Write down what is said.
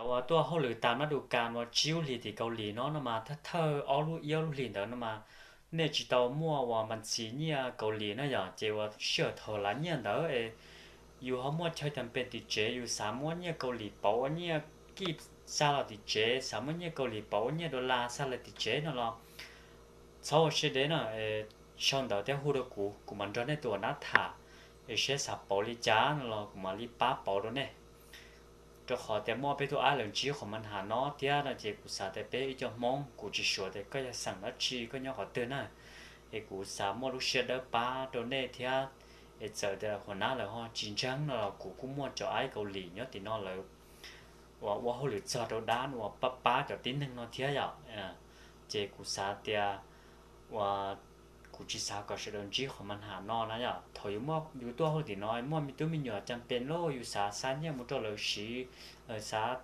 Uas tuaj hauj lwm tas nab du kas uas tsib lub hlis tim Kaus Lim no no mas thawj thawj ob lub ib ob lub hlis ntawd no mas nej tsis tau muaj uas npas ntxis nyiaj Kaus Lim na yom, ces uas sij hawm thaum lav nyiaj ntawd es yus ho muaj chaw cam pes tim tsev, yus xav muab nyiaj Kaus Lim pauv ua nyiaj kij xa los tim tsev, xav muab nyiaj Kaus Lim pauv ua nyiaj dollar xa los tim tsev no los txhob ua siab deb na, sau ntawv thiab hu rau kuv, kuv mam nrog nej tus uas nab tham, es seb xav pauv li cas no los kuv mam li pab pauv rau nej. Rau qhov tias muaj peb tug ab lawv ntsib qhov mas nham no thiab no ces kuv xav tias peb ib co Hmoob, kuv tsis suav tias koj yog xeem dab tsi, koj nyob qhov twg na, es kuv xav muaj lub siab dawb pab rau nej thiab. Es txawm tias hua nab lawv ho tsis ntseeg no los kuv kuj muaj cov ab Kaus Lim nyob tim no lawv uas ua hauj lwm txog rau dab uas pab pab cov tib neeg no thiab yom. Ces kuv xav tias uas kuv tsis xav kom sawv daws ntsib qhov mas nham no na yom. Thaum yus tuaj hauj tim no muaj me tub me nyuam cam pes loj yus xav xa nyiaj mus rau lawv siv, lawv xav